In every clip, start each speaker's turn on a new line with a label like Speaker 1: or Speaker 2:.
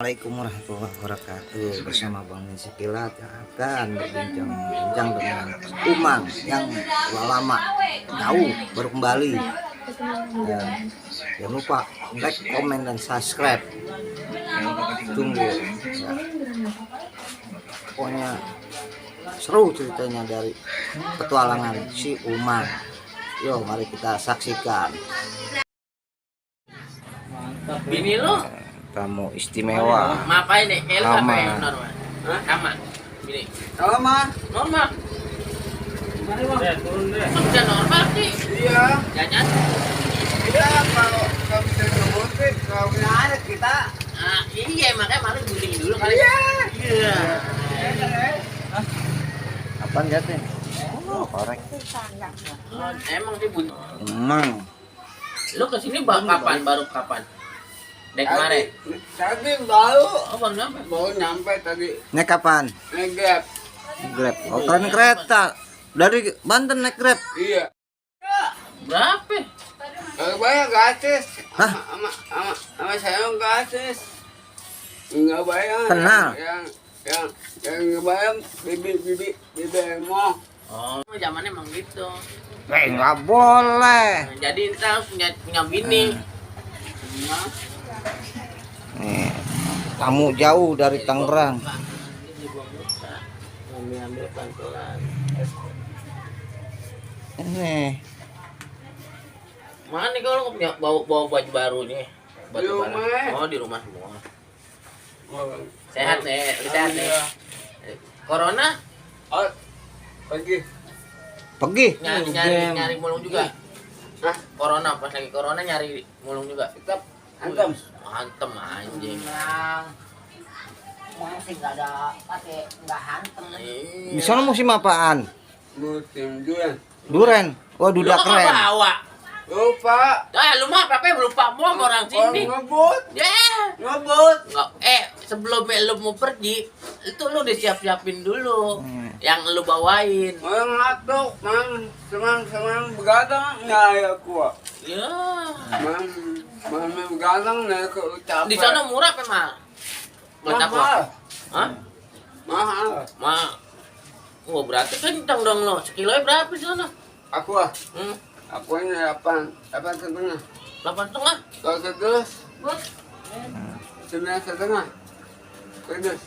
Speaker 1: Assalamualaikum warahmatullahi wabarakatuh. Bersama Bang Nisi Pilat yang akan berbincang-bincang dengan Umang yang lama jauh baru kembali. Jangan lupa like, komen, dan subscribe. Tunggu ya. Pokoknya seru ceritanya dari petualangan si Umang. Yo, mari kita saksikan.
Speaker 2: Bini lu
Speaker 1: Tamu istimewa.
Speaker 2: ngapain nih? Kayak lu
Speaker 1: Sama.
Speaker 2: ngapain normal? Hah? Sama. Bini.
Speaker 3: Sama.
Speaker 2: Normal.
Speaker 3: Mari Bang. Turun deh.
Speaker 2: Udah normal sih.
Speaker 3: Iya.
Speaker 2: Jajan.
Speaker 3: Iya, kalau nggak bisa ngebutin, kalau punya anak kita.
Speaker 2: Ah, iya makanya malu gunting dulu kali.
Speaker 3: Iya.
Speaker 2: Iya.
Speaker 1: Apaan jatuh? Oh, korek.
Speaker 2: Oh, emang sih bun.
Speaker 1: Umang.
Speaker 2: Lu kesini kapan? Baru kapan? Dari kemarin.
Speaker 3: Tadi baru.
Speaker 2: Oh, baru nyampe.
Speaker 3: Baru nyampe tadi.
Speaker 1: Naik kapan?
Speaker 3: Naik Grab.
Speaker 1: Grab. Oh, keren kereta. Dari Banten naik Grab.
Speaker 3: Iya.
Speaker 2: Berapa?
Speaker 3: Kalau bayar gratis.
Speaker 1: Hah?
Speaker 3: Sama saya gratis. Nggak bayar.
Speaker 1: Kenal?
Speaker 3: Yang ngebayar bibi emong.
Speaker 2: Oh, zamannya emang gitu.
Speaker 1: Nggak boleh.
Speaker 2: Jadi kita harus punya bini. Nah.
Speaker 1: Nih, tamu jauh dari Tangerang.
Speaker 2: Ambil pelan-pelan.
Speaker 1: Ini
Speaker 2: Mana nih kalau punya bawa baju baru nih?
Speaker 3: Di rumah.
Speaker 2: Oh, di rumah semua. Sehat nih, lu sehat nih. Corona
Speaker 3: Oh, pergi.
Speaker 2: nyari mulung juga.
Speaker 3: Hah?
Speaker 2: Corona pas lagi corona nyari mulung juga.
Speaker 3: Tetap hantam.
Speaker 2: Hantem anjing.
Speaker 4: Emang sih nggak ada pakai nggak hantem.
Speaker 1: di sana musim apaan?
Speaker 3: Musim durian.
Speaker 1: Duren. Oh,
Speaker 2: Lu
Speaker 1: duda
Speaker 2: kok
Speaker 1: keren.
Speaker 2: bawa?
Speaker 3: Lupa.
Speaker 2: Lu mah apa lupa mau orang sini.
Speaker 3: Ngebut.
Speaker 2: Ya.
Speaker 3: Ngebut.
Speaker 2: Nggak, sebelum lu mau pergi, itu lu disiap-siapin dulu. Yang lu bawain.
Speaker 3: Orang ngatuk, senang begadang nyari aku.
Speaker 2: Ya.
Speaker 3: Mami begadang nyari ke ucapan.
Speaker 2: Di sana murah apa mah?
Speaker 3: mahal.
Speaker 2: Hah?
Speaker 3: Mahal.
Speaker 2: Wah, berarti kencang dong lo. Sekilonya berapa di sana?
Speaker 3: Aku Aku ini 8 setengah.
Speaker 2: 8,5.
Speaker 3: Kalau terus 9,5. Terus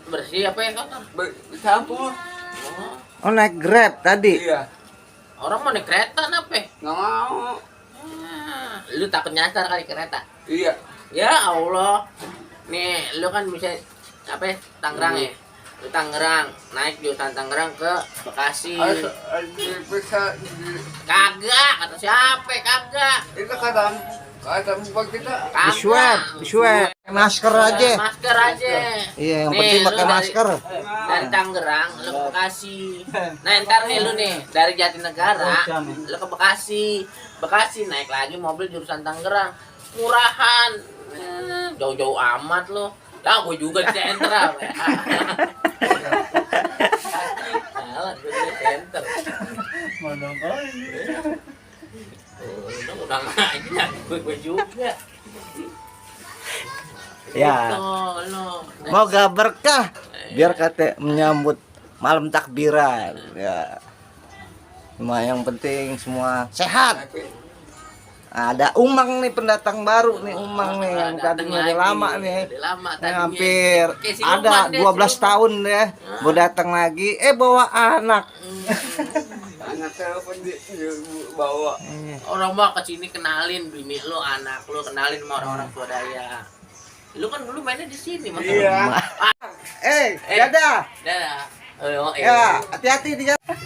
Speaker 2: Bersih apa ya kotor?
Speaker 3: campur.
Speaker 2: Oh.
Speaker 1: Oh, naik Grab tadi.
Speaker 3: Iya.
Speaker 2: Orang mau naik kereta apa?
Speaker 3: Nggak mau.
Speaker 2: Lu takut nyasar kali kereta.
Speaker 3: Iya.
Speaker 2: Ya Allah. Nih, lu kan bisa apa ya? Tangerang ya? Lu Tangerang, naik jurusan Tangerang ke Bekasi.
Speaker 3: Bisa
Speaker 2: Kagak, kata siapa? Kagak.
Speaker 3: itu kata buat kita.
Speaker 1: Di swab. Masker aja.
Speaker 2: Masker aja.
Speaker 1: Iya, yang
Speaker 2: Nih,
Speaker 1: penting
Speaker 2: lu
Speaker 1: pakai masker.
Speaker 2: Dari Tangerang lu ke Bekasi. Nah, ntar nih lu nih dari Jatinegara lu ke Bekasi. Bekasi naik lagi mobil jurusan Tangerang. Murahan. Jauh-jauh amat lu. Lah gue juga di sentral. Salah, gue di center. Udah aja, gue juga.
Speaker 1: Ya.
Speaker 2: Lo.
Speaker 1: Moga berkah biar kata menyambut malam takbiran. Ya. Cuma yang penting semua sehat. Ada Umang nih, pendatang baru nih, Umang nih yang tadinya udah lama nih. Ini hampir ada 12 tahun deh mau datang lagi, bawa anak.
Speaker 3: Anak saya pun bawa.
Speaker 2: Orang mau kesini kenalin bini lu, anak lu, kenalin sama orang-orang tua daya. Lu kan dulu mainnya di sini, Mas.
Speaker 3: Iya.
Speaker 1: Dadah.
Speaker 2: Dadah. Oh,
Speaker 1: Ya, hati-hati di jalan.